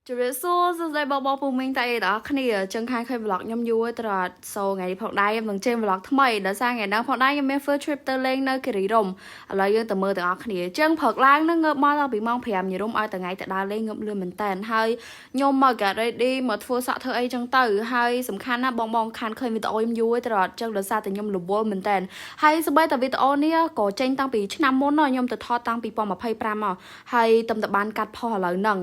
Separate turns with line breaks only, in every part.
ជម្រាបសួរសួស្តីបងបងពូមីងតាអីដល់គ្នាចឹងខានឃើញ vlog ខ្ញុំយូរហើយត្រត់សូថ្ងៃនេះផងដែរខ្ញុំនឹងចេញ vlog ថ្មីដោយសារថ្ងៃហ្នឹងផងដែរខ្ញុំមាន field trip ទៅលេងនៅគិរីរម្យឥឡូវយើងទៅមើលទាំងអស់គ្នាចឹងព្រឹកឡើងហ្នឹងងើបមកដល់ពីម៉ោង5ញរំឲ្យថ្ងៃទៅដើរលេងងើបលឿនមែនតើហើយខ្ញុំមក get ready មកធ្វើសក់ធ្វើអីចឹងទៅហើយសំខាន់ណាស់បងបងខានឃើញវីដេអូខ្ញុំយូរហើយត្រត់ចឹងដោយសារតែខ្ញុំរវល់មែនតើហើយសម្បីតែវីដេអូនេះក៏ចេញតាំងពីឆ្នាំមុនខ្ញុំទៅថតតាំងពី2025មកហើយតំតបានកាត់ផុសឥឡូវហ្នឹង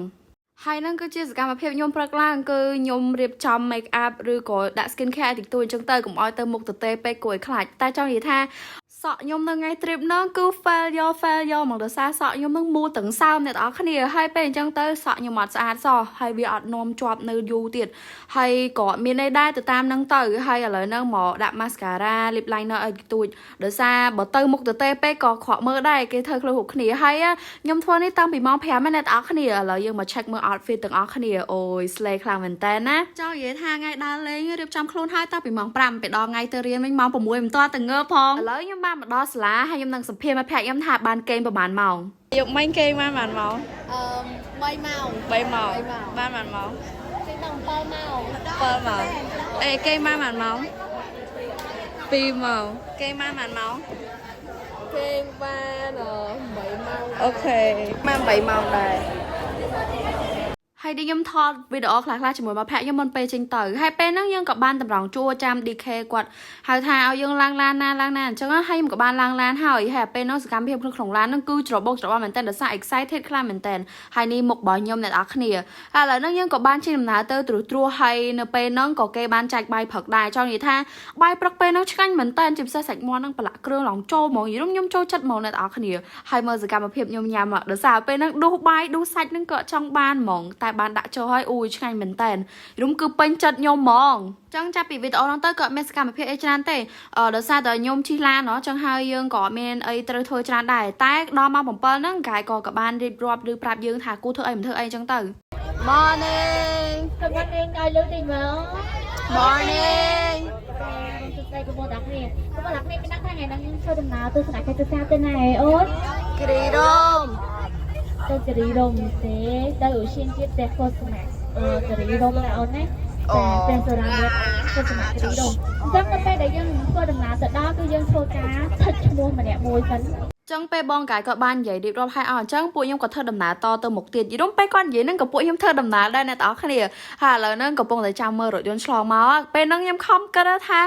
ហើយហ្នឹងគឺជាសកម្មភាពខ្ញុំព្រឹកឡើងគឺខ្ញុំរៀបចំ make up ឬក៏ដាក់ skin care តិចតួចអញ្ចឹងទៅកុំឲ្យទៅមុខទទេពេកគួរឲ្យខ្លាចតែចង់និយាយថាសក់ខ្ញុំនៅថ្ងៃ trip ហ្នឹងគឺ fail យក fail យកមកដោយសារសក់ខ្ញុំហ្នឹងមូលទាំងសើមអ្នកនរគ្នាហើយពេលអញ្ចឹងទៅសក់ខ្ញុំអត់ស្អាតសោះហើយវាអត់នាំជាប់នៅយូរទៀតហើយក៏អត់មានអីដែរទៅតាមហ្នឹងទៅហើយឥឡូវហ្នឹងមកដាក់ mascara, lip liner ឲ្យតិចតួចដោយសារបើទៅមុខទទេពេកក៏ខកមើលដែរគេធ្វើខ្លួនរូបគ្នាហើយខ្ញុំធ្វើនេះតាំងពីម៉ោង5ហ្នឹងអ្នកនរគ្នាឥឡូវយើងមក check មើល outfit ទាំងអស់គ្នាអូយ slay ខ្លាំងមែនតើណាចង់និយាយថាថ្ងៃដើរលេងរៀបចំខ្លួនហើយតាំងពីម៉ោង5ពេលដល់ថ្ងៃទៅរៀនវិញម៉ោង6មិនទាន់ទៅងើបផងឥឡូវខ្ញុំបានមកដល់សាលាហើយខ្ញុំនឹងសម្ភាសមិត្តភក្តិខ្ញុំថាបានគេងប្រហែលម៉ោងយកមិញគេងបានប៉ុន្មានម៉ោង
អឺ3ម៉ោង
3ម៉ោង
3ម៉ោង
បានប៉ុន្មានម៉ោង
គេដល់7ម៉ោង
7ម៉ោងអេគេងបានប៉ុន្មានម៉ោង2ម៉ោងគេងបានប៉ុន្មានម៉ោង
គេបាន8ម៉ោង
Okay បាន8ម៉ោងដែរហើយនេះខ្ញុំថតវីដេអូខ្លះៗជាមួយមិត្តភក្តិខ្ញុំមុនពេលចេញទៅហើយពេលហ្នឹងយើងក៏បានតម្រង់ជួរចាំ DK គាត់ហៅថាឲ្យយើងឡើងឡានណាឡើងណាអញ្ចឹងហើយខ្ញុំក៏បានឡើងឡានហើយហើយពេលហ្នឹងសកម្មភាពក្នុងឡានហ្នឹងគឺច្របូកច្របល់មែនតើដោយសារ excited ខ្លាំងមែនតើហើយនេះមុខរបស់ខ្ញុំអ្នកនរគ្នាហើយឥឡូវហ្នឹងយើងក៏បានជិះដំណើរទៅត្រួសត្រាសហើយនៅពេលហ្នឹងក៏គេបានចែកបាយព្រឹកដែរចង់និយាយថាបាយព្រឹកពេលហ្នឹងឆ្ងាញ់មែនតើជាពិសេសសាច់មាន់ហ្នឹងប្រឡាក់គ្រឿងឡងចូលហ្មងយខ្ញុំចូលចិត្តហ្មងអ្នកនរគ្នាហើយមើលសកម្មភាពខ្ញុំញ៉ាំដោយសារពេលហ្នឹងដួសបាយដួសសាច់ហ្នឹងក៏ចង់បានហ្មងតែបានដាក់ចូលហើយអូយឆ្ងាញ់មែនតើរុំគឺពេញចិត្តខ្ញុំហ្មងចឹងចាប់ពីវីដេអូហ្នឹងទៅក៏អត់មានសកម្មភាពអីច្រើនទេអឺដោយសារតែខ្ញុំជិះឡានណោះចឹងហើយយើងក៏អត់មានអីត្រូវធ្វើច្រើនដែរតែដល់ម៉ោង7ហ្នឹងកាយក៏ក៏បានរៀបរាប់ឬប្រាប់យើងថាគួរធ្វើអីមិនធ្វើអីចឹងទៅ Morning.
ខ្ញុំបានឲ្យលើកតិចមក
Morning.
សួស្តីបងប្អូនទាំងគ្នាបងប្អូនទាំងគ្នាមានដឹងថាថ្ងៃហ្នឹងយើងធ្វើដំណើរទស្សនកិច្ចសិក្សាទៅណាឯអូន
គិរីរម្យ
ទៅគិរីរម្យទេទៅឧទ្យានជាតិព្រះកុសមៈអឺគិរីរម្យណាអូនណាចាព្រះសុរាមិត្តកុសមៈគិរីរម្យអញ្ចឹងនៅពេលដែលយើងធ្វើដំណើរទៅដល់គឺយើងធ្វើការឆិតឈ្មោះម្នាក់មួយសិន
ចឹងពេលបងកាយគាត់បាននិយាយរៀបរាប់ឲ្យអស់អញ្ចឹងពួកខ្ញុំក៏ធ្វើដំណើរតទៅមុខទៀតយល់ពេលគាត់និយាយហ្នឹងក៏ពួកខ្ញុំធ្វើដំណើរដែរអ្នកទាំងអស់គ្នាហើយឥឡូវហ្នឹងកំពុងតែចាំមើលរថយន្តឆ្លងមកពេលហ្នឹងខ្ញុំខំគិតថា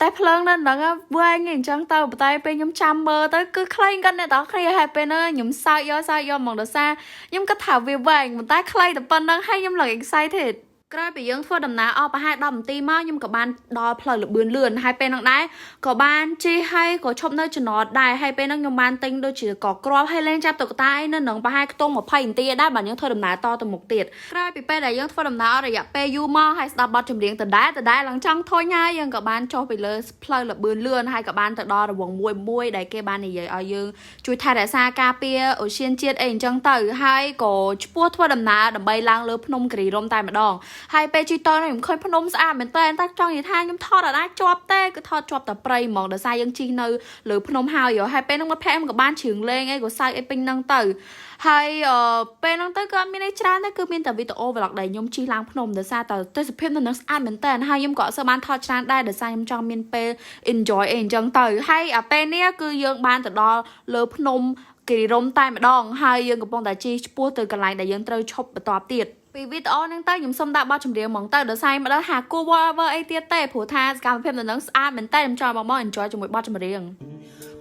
តែភ្លើងនៅហ្នឹងវែងអញ្ចឹងទៅប៉ុន្តែពេលខ្ញុំចាំមើលទៅគឺខ្លីគាត់អ្នកទាំងអស់គ្នាហើយពេលហ្នឹងខ្ញុំសើចយកសើចយកហ្មងដោយសារខ្ញុំគិតថាវាវែងប៉ុន្តែខ្លីតែប៉ុណ្្នឹងហើយខ្ញុំឡើង excited ក្រោយពីយើងធ្វើដំណើរអស់ប្រហែល10នាទីមកខ្ញុំក៏បានដល់ផ្លូវលបឿនលឿនហើយពេលហ្នឹងដែរក៏បានជិះហើយក៏ឈប់នៅចំណតដែរហើយពេលហ្នឹងខ្ញុំបានទិញដូចជាក៏គ្រាប់ហើយលេងចាប់តុក្កតាអីនៅនឹងប្រហែលខ្ទង់20នាទីដែរបាទយើងធ្វើដំណើរតទៅមុខទៀតក្រោយពីពេលដែលយើងធ្វើដំណើរអស់រយៈពេលយូរមកហើយស្ដាប់បទចម្រៀងដដែលដដែលឡើងចង់ធុញហើយយើងក៏បានចុះពីលើផ្លូវលបឿនលឿនហើយក៏បានទៅដល់រង្វង់មួយមួយដែលគេបាននិយាយឲ្យយើងជួយថែរក្សាការពារឧទ្យានជាតិអីអញ្ចឹងទៅហើយក៏ឆ្ពោះធ្វើដំណើរដើម្បីឡើងលើភ្នំគិរីរម្យតែម្ដង ហើយពេលជិះតខ្ញុំឃើញភ្នំស្អាតមែនតើតែចង់និយាយថាខ្ញុំថតអត់អាចជាប់ទេគឺថតជាប់តែព្រៃហ្មងដោយសារយើងជិះនៅលើភ្នំហើយហើយពេលហ្នឹងមិត្តភក្តិខ្ញុំក៏បានច្រៀងលេងអីក៏សើចអីពេញហ្នឹងទៅហើយពេលហ្នឹងទៅក៏អត់មានអីច្រើនទេគឺមានតែវីដេអូ vlog ដែលខ្ញុំជិះឡើងភ្នំដោយសារតែទេសភាពនៅនឹងស្អាតមែនតើហើយខ្ញុំក៏អត់សូវបានថតច្រើនដែរដោយសារខ្ញុំចង់មានពេល enjoy អីអញ្ចឹងទៅហើយអាពេលនេះគឺយើងបានទៅដល់លើភ្នំគិរីរម្យតែម្ដងហើយយើងកំពុងតែជិះឆ្ពោះទៅកន្លែងដែលយើងត្រូវឈប់បន្ទាប់ទៀតពីវីដេអូហ្នឹងទៅខ្ញុំសុំដាក់បទចម្រៀងហ្មងទៅដោយសារមិនដឹងថាគួរ whatever អីទៀតទេព្រោះថាសកម្មភាពនៅនឹងស្អាតមែនតើខ្ញុំចង់បងមក enjoy ជាមួយបទចម្រៀង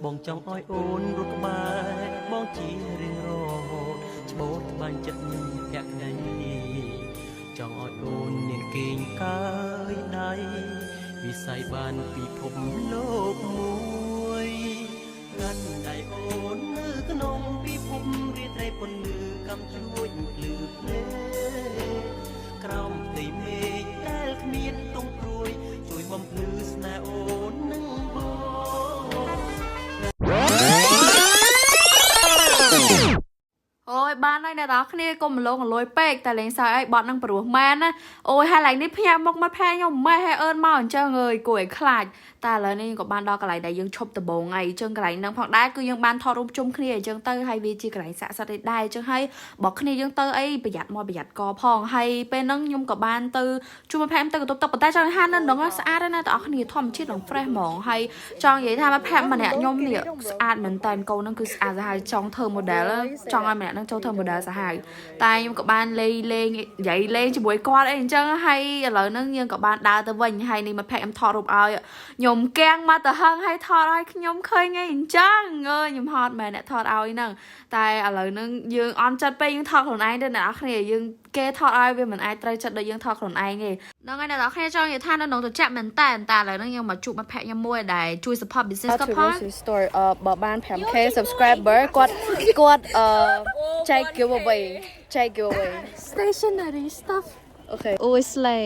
បងចង់ឲ្យអូនរត់ក្បែរបងជារៀងរហូតច្បូតត្បាញចិត្តភក្តីចង់ឲ្យអូននាងគេងកើយដៃវិស័យបានពិភពលោកមួយកាន់ដៃអូននៅក្នុងពិភពរាត្រីពន្លឺកំជ្រួចភ្លឺភ្លេក្រោមផ្ទៃមេឃដែលគ្មានទងព្រួយជួយបំភ្លឺស្នេហ៍អូននឹងបង
អូយបានហើយអ្នក អ្នកទាំងអស់គ្នាកុំមលងលួយពេកតែលេងសើចអីបត់នឹងព្រោះមែនណាអូយហើយឡើងនេះផ្ញើមុខមកផែខ្ញុំម៉េះហើយអឿនមកអញ្ចឹងអើយគួរឲ្យខ្លាចតែឥឡូវនេះយើងក៏បានដល់កន្លែងដែលយើងឈប់ដំបូងហើយអញ្ចឹងកន្លែងហ្នឹងផងដែរគឺយើងបានថតរូបជុំគ្នាអញ្ចឹងទៅហើយវាជាកន្លែងស័ក្តិសិទ្ធិដែរអញ្ចឹងហើយបើគ្នាយើងទៅអីប្រយ័ត្នមកប្រយ័ត្នកផងហើយពេលហ្នឹងខ្ញុំក៏បានទៅជួបមិត្តភក្តិទៅបន្ទប់ទឹកប៉ុន្តែចង់ថានៅក្នុងស្អាតណាស់ទាំងអស់គ្នាធម្មជាតិនឹង fresh ហ្មងហើយចង់និយាយថាមិត្តភក្តិម្នាក់ខ្ញុំនេះស្អាតមែនតើកូនហ្នឹងគឺស្អាតសាហាវចង់ធ្វើ model ចង់ឲ្យម្នាក់ហ្នឹងចូលធ្វើ model សាហាវតែខ្ញុំក៏បានលេងលេងនិយាយលេងជាមួយគាត់អីអញ្ចឹងហើយឥឡូវហ្នឹងយើងក៏បានដើរទៅវិញហើយនេះមិត្តភក្តិខ្ញុំថតរូបឲ្យខ្ញុំកាំងមកទៅហឹងហើយថតឲ្យខ្ញុំឃើញអីអញ្ចឹងអើយខ្ញុំហត់មែនអ្នកថតឲ្យហ្នឹងតែឥឡូវហ្នឹងយើងអន់ចិត្តពេកយើងថតខ្លួនឯងទៅអ្នកនរគ្នាយើងគេថតឲ្យវាមិនអាចត្រូវចិត្តដូចយើងថតខ្លួនឯងទេហ្នឹងហើយអ្នកនរគ្នាចង់និយាយថានៅក្នុងត្រជាក់មែនតើតែឥឡូវហ្នឹងយើងមកជួបមិត្តភក្តិខ្ញុំមួយដែលជួយ support business គាត់ផង
grocery store អឺបើបាន 5K subscriber គាត់គាត់អឺចែក giveaway ចែក giveaway
stationery stuff.
Okay.
អូយ slay.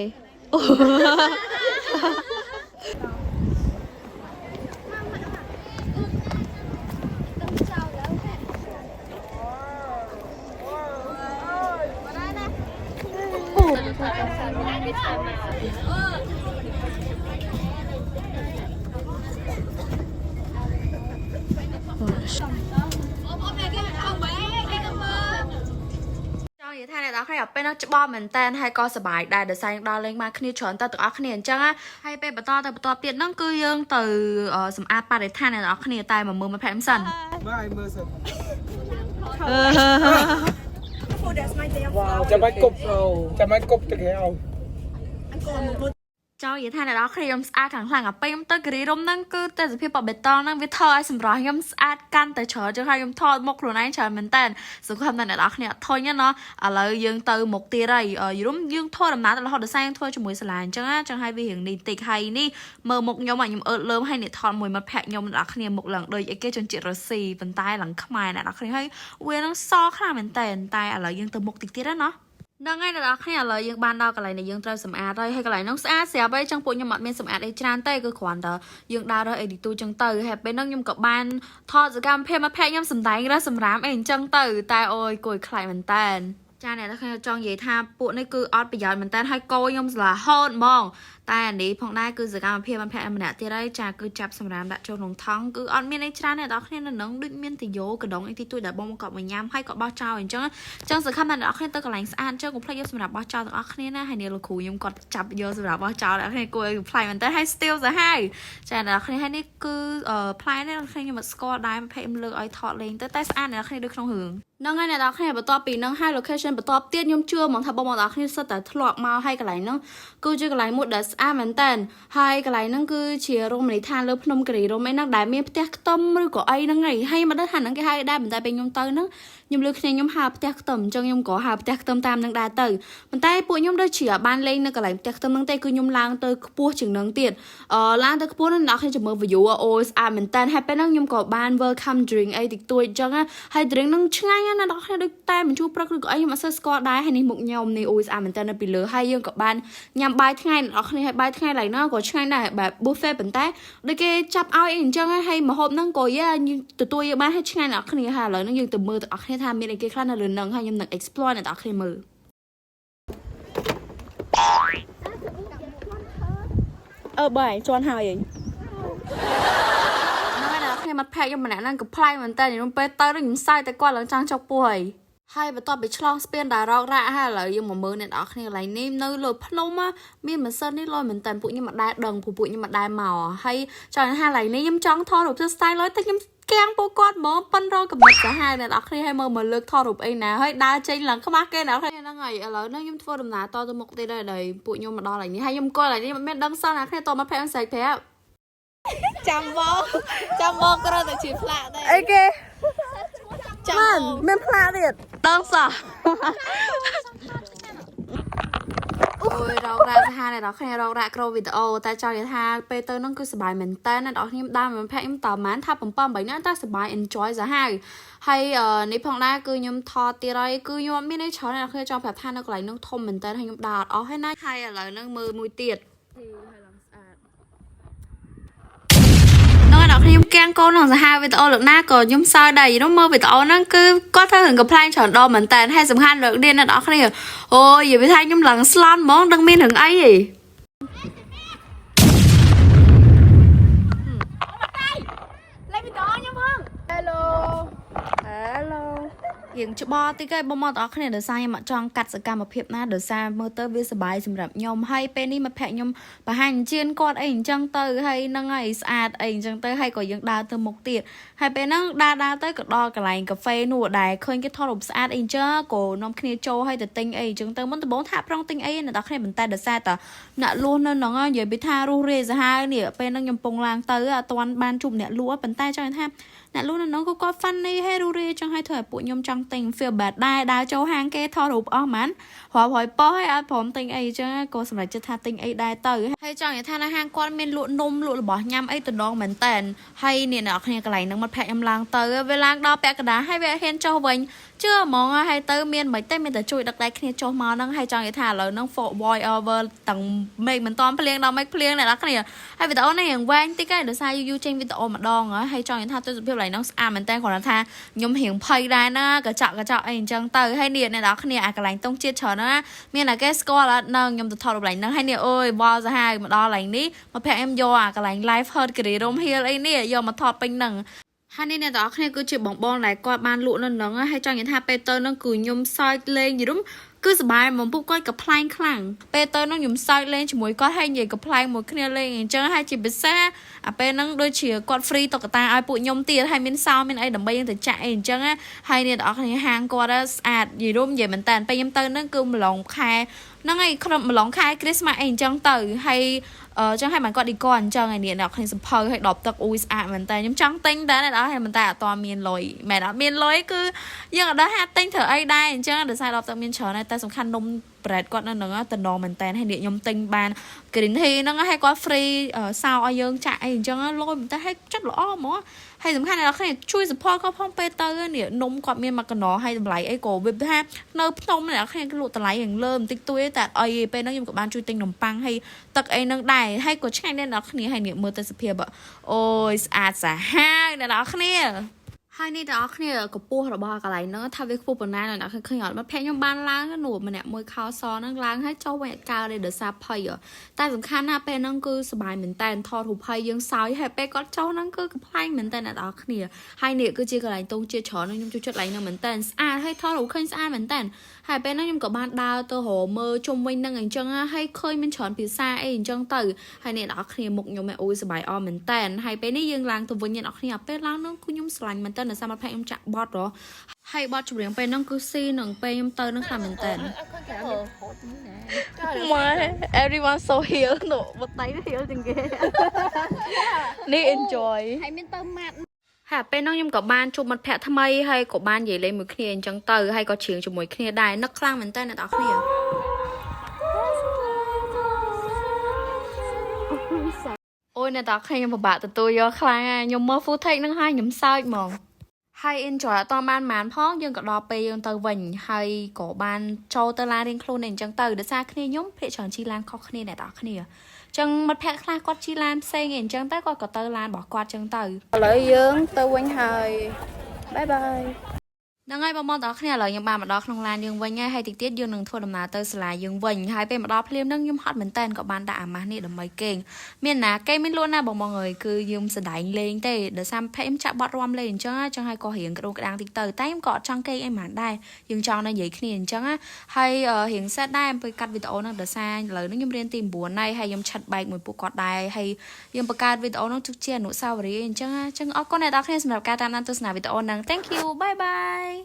ចង់និយាយថាអ្នកនរគ្នាពេលនោះច្បាស់មែនតើហើយក៏សប្បាយដែរដោយសារយើងដល់លេងមកគ្នាច្រើនតើទាំងអស់គ្នាអញ្ចឹងហើយពេលបន្តទៅបន្តទៀតហ្នឹងគឺយើងទៅសម្អាតបរិស្ថានអ្នកនរគ្នាតែមកមើលមកភែមសិន
មើលមើលសិនចាំបាច់គប់ចាំបាច់គប់ទៅគេឲ្យ
ចង់និយាយថាអ្នកនរគ្នាខ្ញុំស្អាតខាងខ្លាំងអាពេលខ្ញុំទៅគិរីរំហ្នឹងគឺទេសភាពបបេតងហ្នឹងវាធ្វើឲ្យសម្រស់ខ្ញុំស្អាតកាន់តែច្រើនចឹងហើយខ្ញុំថតមុខខ្លួនឯងច្រើនមែនតើសង្ឃឹមថាអ្នកនរគ្នាអត់ធុញទេណោះឥឡូវយើងទៅមុខទៀតហើយយរុំយើងធ្វើដំណើរទៅរហូតដល់សាយើងធ្វើជាមួយសាលាអញ្ចឹងណាចឹងហើយវារៀងនេះតិចហើយនេះមើលមុខខ្ញុំអាខ្ញុំអើតលើមហើយនេះថតមួយមិត្តភក្តិខ្ញុំអ្នកនរគ្នាមុខឡើងដូចអីគេជនជាតិរុស្ស៊ីប៉ុន្តែឡើងខ្មែរអ្នកនរគ្នាហើយវានឹងសខ្លាំងមែនតើតែឥឡូវយើងទៅមុខតិចទៀតណាហ្នឹងហើយអ្នកនរគ្នាឥឡូវយើងបានដល់កន្លែងដែលយើងត្រូវសម្អាតហើយហើយកន្លែងហ្នឹងស្អាតស្រាប់ហើយចឹងពួកខ្ញុំអត់មានសម្អាតអីច្រើនទេគឺគ្រាន់តែយើងដើររើសអីទីទូចឹងទៅហើយពេលហ្នឹងខ្ញុំក៏បានថតសកម្មភាពមកភ័ក្រខ្ញុំសម្ដែងរើសសម្រាមអីអញ្ចឹងទៅតែអូយគួយខ្លាចមែនតើចាអ្នកនរគ្នាចង់និយាយថាពួកនេះគឺអត់ប្រយោជន៍មែនតើហើយកោខ្ញុំស្លាហូតហ្មងតែអានេះផងដែរគឺសកម្មភាពមិត្តភក្តិម្នាក់ទៀតហើយចាគឺចាប់សម្រាមដាក់ចូលក្នុងថង់គឺអត់មានអីច្រើនទេអ្នកនរគ្នានៅនឹងដូចមានតយោកដងអីទីទួចដែលបងមកកប់មកញ៉ាំហើយក៏បោះចោលអញ្ចឹង ចឹងសង្ឃឹមថាអ្នកនរគ្នាទៅកន្លែងស្អាតចឹងកុំភ្លេចយកសម្រាប់បោះចោលទាំងអស់គ្នាណាហើយនេះលោកគ្រូខ្ញុំគាត់ចាប់យកសម្រាប់បោះចោលអ្នកនរគ្នាគួរឲ្យប្លែកមែនតើហើយ still សាហាវចាអ្នកនរគ្នាហើយនេះគឺផ្លែនេះអ្នកនរគ្នាខ្ញុំអត់ស្គាល់ដែរភេមលើកឲ្យថតលេងទៅតែស្អាតអ្នកនរគ្នាដូចក្នុងរឿងហ្នឹងហើយអ្នកនរគ្នាបន្ទាប់ពីហ្នឹងហើយ location បន្ទាប់ទៀតខ្ញុំជឿហ្មងថាបងប្អូនទាំងអស់គ្នាសុទ្ធតែធ្លាប់មកហើយកន្លែងហ្នឹងគឺជាកន្លែងមួយដែលស្អាតមែនតើហើយកន្លែងហ្នឹងគឺជារមណីយដ្ឋានលើភ្នំគិរីរម្យអីហ្នឹងដែលមានផ្ទះខ្ទឹមឬក៏អីហ្នឹងហើយហើយមិនដឹងថាហ្នឹងគេហៅដែរប៉ុន្តែពេលខ្ញុំទៅហ្នឹងខ្ញុំលើគ្នាខ្ញុំហៅផ្ទះខ្ទឹមអញ្ចឹងខ្ញុំក៏ហៅផ្ទះខ្ទឹមតាមនឹងដែរទៅប៉ុន្តែពួកខ្ញុំដូចជាបានលេងនៅកន្លែងផ្ទះខ្ទឹមហ្នឹងទេគឺខ្ញុំឡើងទៅខ្ពស់ជាងហ្នឹងទៀតអឺឡើងទៅខ្ពស់ហ្នឹងអ្នកខ្ញុំចាំមើល view អូស្អាតមែនតើហើយពេលហ្នឹងខ្ញុំក៏បាន welcome drink អីតិចតួចអញ្ចឹងហើយ drink ហ្នឹងឆ្ងាញ់ណាស់អ្នកគ្នាដូចតែមិនជូរព្រឹកឬក៏អីខ្ញុំអត់សូវស្គាល់ដែរហើយនេះមុខខ្ញុំនេះអូស្អាតមែនតើនៅពីលើហើយយើងក៏បានញ៉ាំបាយថ្ងៃអ្នកគ្នាហើយបាយថ្ងៃឡើយណាក៏ឆ្ងាញ់ដែរបែប buffet ប៉ុន្តែដូចគេចាប់ឲ្យអីអញ្ចឹងហើយម្ហូបហ្នឹងក៏យ៉ាទទួលយកបានហើយឆ្ងាញ់អ្នកគ្នាហើយឥឡូវហ្នឹងយើងទៅមើលទាំងអស់គ្នាថាមានអីគេខ្លះនៅលើហ្នឹងហើយខ្ញុំនឹង explore អ្នកទាំងអស់គ្នាមើល
អឺបាយជន់ហើយ
ហ្នឹងហើយអ្នកគ្នាមិត្តភក្តិខ្ញុំម្នាក់ហ្នឹងក៏ប្លែកមែនតើខ្ញុំពេលទៅខ្ញុំសើចតែគាត់ឡើងចង់ចុកពោះហើយហើយបន្ទាប់ពីឆ្លងស្ពានដែលរករ៉ាក់ហើយឥឡូវយើងមកមើលអ្នកនរគ្នាកន្លែងនេះនៅលើភ្នំមានម៉ាស៊ីននេះលយមែនតើពួកខ្ញុំមិនដែលដឹងពួកពួកខ្ញុំមិនដែលមកហើយចង់ថាកន្លែងនេះខ្ញុំចង់ថតរូបទៅ style លយតែខ្ញុំកាំងពួកគាត់ហ្មងប៉ិនរកកំណត់សាហាវអ្នកនរគ្នាឲ្យមើលមកលើកថតរូបអីណាហើយដើរចេញឡើងខ្មាស់គេអ្នកនរគ្នាហ្នឹងហើយឥឡូវហ្នឹងខ្ញុំធ្វើដំណើរតទៅមុខទៀតហើយដែលពួកខ្ញុំមកដល់កន្លែងនេះហើយខ្ញុំអង្គុយកន្លែងនេះមិនមានដឹងសោះអ្នកគ្នាតមកភ័ក្រស្រែកប្រាប់
ចាំបងចាំបងគ្រាន់តែជាផ្លាកទេ
អីគេ
ចាំបង
មានផ្លាកទៀត
ដឹងសោះអូយរករ៉ាក់សាហាវអ្នកនរគ្នារករ៉ាក់ក្រវីដេអូតែចង់និយាយថាពេលទៅហ្នឹងគឺសប្បាយមែនតើអ្នកនរគ្នាដើមមិនភ័ក្រខ្ញុំតប្រហែលថា7 8នាក់តែសប្បាយ enjoy សាហាវហើយនេះផងដែរគឺខ្ញុំថតទៀតហើយគឺខ្ញុំអត់មានអីច្រើនអ្នកនរគ្នាចង់ប្រាប់ថានៅកន្លែងហ្នឹងធំមែនតើហើយខ្ញុំដើរអត់អស់ហើយណាហើយឥឡូវហ្នឹងមើលមួយទៀតហ្នឹងហើយអ្នកគ្នា គាំងកូនក្នុងសាហាវវីដេអូលើកណាក៏ខ្ញុំសើចដែរយល់មើលវីដេអូហ្នឹងគឺគាត់ធ្វើរឿងកំប្លែងច្រើនដងមែនតើហើយសំខាន់លើកនេះអ្នកនរគ្នាអូយនិយាយថាខ្ញុំឡើងស្លន់ហ្មងដឹងមានរឿងអីហី រៀងច្បល់តិចហើយបងមកទាំងអស់គ្នាដោយសារខ្ញុំអត់ចង់កាត់សកម្មភាពណាដោយសារមើលទៅវាសប្បាយសម្រាប់ខ្ញុំហើយពេលនេះមិត្តភក្តិខ្ញុំបង្ហាញជៀនគាត់អីអញ្ចឹងទៅហើយហ្នឹងហើយស្អាតអីអញ្ចឹងទៅហើយក៏យើងដើរទៅមុខទៀតហើយពេលហ្នឹងដើរដើរទៅក៏ដល់កន្លែងកាហ្វេនោះដែលឃើញគេថតរូបស្អាតអីអញ្ចឹងក៏នាំគ្នាចូលហើយទៅទិញអីអញ្ចឹងទៅមុនដំបូងថាប្រងទិញអីអ្នកនរគ្នាប៉ុន្តែដោយសារតែអ្នកលក់នៅហ្នឹងនិយាយពីថារស់រាយសាហាវនេះពេលហ្នឹងខ្ញុំពងឡើងទៅអត់ទាន់បានជួបអ្នកលក់ប៉ុន្តែចង់ថា អ្នកលក់នៅនោះក៏គាត់ funny ហើយរੂរាយចង់ឲ្យធ្វើឲ្យពួកខ្ញុំចង់ទិញ feel bad ដែរដើរចូលហាងគេថតរូបអស់ហ្មងរាប់រយប៉ុស្តិ៍ហើយអត់ព្រមទិញអីចឹងក៏សម្រេចចិត្តថាទិញអីដែរទៅហើយចង់និយាយថានៅហាងគាត់មានលក់នំលក់របស់ញ៉ាំអីតំណងមែនតែនហើយនេះអ្នកនរគ្នាកន្លែងហ្នឹងមិត្តភក្តិខ្ញុំឡើងទៅវាឡើងដល់ពាក់កណ្ដាលហើយវាហ៊ានចុះវិញជឿហ្មងហើយទៅមានមិនទេមានតែជួយដឹកដៃគ្នាចុះមកហ្នឹងហើយចង់និយាយថាឥឡូវហ្នឹង for boy over ទាំងមេឃមិនតាន់ភ្លៀងដល់មេឃភ្លៀងអ្នកនរគ្នា ហើយវីដេអូនេះរៀងវែងតិចហើយដោយសារយូរយូរចេញវីដេអូម្ដងហើយចង់និយាយថាទស្សនភាពឡើយហ្នឹងស្អាតមែនតើគ្រាន់តែថាខ្ញុំរៀងភ័យដែរណាកញ្ចក់កញ្ចក់អីអញ្ចឹងទៅហើយនេះអ្នកនរគ្នាអាកន្លែងតុងជាតិច្រើនណាមានតែគេស្គាល់អត់នឹងខ្ញុំទៅថតរូបកន្លែងហ្នឹងហើយនេះអូយវល់សាហាវមកដល់កន្លែងនេះមកភ័ក្រខ្ញុំយកអាកន្លែង live hurt គិរីរំហៀលអីនេះយកមកថតពេញហ្នឹងហើយនេះអ្នកទាំងអស់គ្នាគឺជាបងបងដែលគាត់បានលក់នៅហ្នឹងហើយចង់និយាយថាពេលទៅហ្នឹងគឺខ្ញុំសើចលេងយល់គឺសប្បាយហ្មងពួកគាត់កំប្លែងខ្លាំងពេលទៅហ្នឹងខ្ញុំសើចលេងជាមួយគាត់ហើយនិយាយកំប្លែងមួយគ្នាលេងអញ្ចឹងហើយជាពិសេសអាពេលហ្នឹងដូចជាគាត់ free តុក្កតាឲ្យពួកខ្ញុំទៀតហើយមានសោមានអីដើម្បីយើងទៅចាក់អីអញ្ចឹងហើយអ្នកទាំងអស់គ្នាហាងគាត់ស្អាតនិយាយរួមនិយាយមែនតើពេលខ្ញុំទៅហ្នឹងគឺម្លងខែហ្នឹងហើយក្នុងម្លងខែ Christmas អីអញ្ចឹងទៅហើយអឺចឹងហើយបានគាត់ឌីកអញ្ចឹងហើយនេះអ្នកគ្នាសំភៅហើយដបទឹកអ៊ូយស្អាតមែនតើខ្ញុំចង់ទិញតែអ្នកនរហើយមិនតែអត់តមានលុយមែនអត់មានលុយគឺយើងអត់ដឹងថាទិញធ្វើអីដែរអញ្ចឹងដោយសារដបទឹកមានច្រើនហើយតែសំខាន់នំ bread គាត់នៅហ្នឹងតំណងមែនតើហើយនេះខ្ញុំទិញបាន green tea ហ្នឹងហើយគាត់ free សោឲ្យយើងចាក់អីអញ្ចឹងលយមែនតើហើយចិត្តល្អហ្មងហើយសំខាន់អ្នកនរគ្នាជួយ support គាត់ផងពេលទៅនេះនំគាត់មានមួយកណោហើយតម្លៃអីក៏វាថានៅភ្នំអ្នកនរគ្នាលក់តម្លៃយ៉ាងលើបន្តិចតួចតែអីពេលហ្នឹងខ្ញុំក៏បានជួយទិញនំប៉័ងហើយទឹកអីហ្នឹងដែរហើយក៏ឆ្ងាញ់ដែរអ្នកនរគ្នាហើយនេះមើលទៅសភាពអូយស្អាតសាហាវអ្នកនរគ្នាហើយនេះទាំងអស់គ្នាកម្ពស់របស់កន្លែងហ្នឹងថាវាខ្ពស់ប៉ុណ្ណាអ្នកឃើញអត់មិត្តភក្តិខ្ញុំបានឡើងនោះម្នាក់មួយខោសហ្នឹងឡើងហើយចុះវិញអត់កើតទេដោយសារភ័យតែសំខាន់ណាស់ពេលហ្នឹងគឺសប្បាយមែនតើថតរូបភ័យយើងសើចហើយពេលគាត់ចុះហ្នឹងគឺកំប្លែងមែនតើអ្នកនរគ្នាហើយនេះគឺជាកន្លែងទងជាតិច្រើនខ្ញុំចូលចិត្តកន្លែងហ្នឹងមែនតើស្អាតហើយថតរូបឃើញស្អាតមែនតើហើយពេលហ្នឹងខ្ញុំក៏បានដើរទៅរកមើលជុំវិញហ្នឹងអញ្ចឹងហើយឃើញមានច្រើនភាសាអីអញ្ចឹងទៅហើយអ្នកនរគ្នាមុខខ្ញុំអូយសប្បាយអមែនតើហើយពេលនេះយើងឡើងទៅវិញអ្នកនរគ្នាពេលឡើងហ្នឹងគឺខ្ញុំស្រឡាញ់មែនតើដោយសារមិត្តភក្តិខ្ញុំចាក់បត់ហ៎ហើយបត់ចម្រៀងពេលហ្នឹងគឺស៊ីនឹងពេលខ្ញុំទៅហ្នឹងខ្លាំងមែនតើ
ម៉ែ everyone so heal នោះបតៃ heal ជាងគេនេះ enjoy
ហើយមានទៅម៉ាត់
ហើយពេលហ្នឹងខ្ញុំក៏បានជួបមិត្តភក្តិថ្មីហើយក៏បាននិយាយលេងមួយគ្នាអញ្ចឹងទៅហើយក៏ច្រៀងជាមួយគ្នាដែរនឹកខ្លាំងមែនតើអ្នកនរគ្នាអូយអ្នកនរគ្នាខ្ញុំពិបាកទទួលយកខ្លាំងហើយខ្ញុំមើល footage ហ្នឹងហើយខ្ញុំសើចហ្មងហើយ enjoy អត់តបានប៉ុន្មានផងយើងក៏ដល់ពេលយើងទៅវិញហើយក៏បានចូលទៅឡានរៀងខ្លួននេះអញ្ចឹងទៅដោយសារគ្នាខ្ញុំភាគច្រើនជិះឡានខុសគ្នាអ្នកនរគ្នាអញ្ចឹងមិត្តភក្តិខ្លះគាត់ជិះឡានផ្សេងឯងអញ្ចឹងទៅគាត់ក៏ទៅឡានរបស់គាត់អញ្ចឹងទៅ
ឥឡូវយើងទៅវិញហើយ bye bye
ហ្នឹងហើយបងប្អូនទាំងអស់គ្នាឥឡូវខ្ញុំបានមកដល់ក្នុងឡានយើងវិញហើយហើយតិចទៀតយើងនឹងធ្វើដំណើរទៅសាលាយើងវិញហើយពេលមកដល់ភ្លាមហ្នឹងខ្ញុំហត់មែនតើក៏បានដាក់អាម៉ាស់នេះដើម្បីគេងមានណាគេមានលក់ណាបងបងអើយគឺយើងសដែងលេងទេដោយសារភ័យខ្ញុំចាក់បត់រាំលេងអញ្ចឹងចឹងហើយក៏រៀងក្តូនក្តាំងតិចទៅតែខ្ញុំក៏អត់ចង់គេងអីហ្មងដែរយើងចង់នៅនិយាយគ្នាអញ្ចឹងហើយរៀងសេតដែរពេលកាត់វីដេអូហ្នឹងដោយសារឥឡូវនេះខ្ញុំរៀនទី9ហើយហើយខ្ញុំឆិតបែកមួយពួកគាត់ដែរហើយយើងបង្កើតវីដេអូហ្នឹងទុកជាអនុស្សាវរីយ៍អញ្ចឹងអញ្ចឹងអរគុណអ្នកនរគ្នាសម្រាប់ការតាមដានទស្សនាវីដេអូហ្នឹង Thank you, bye bye.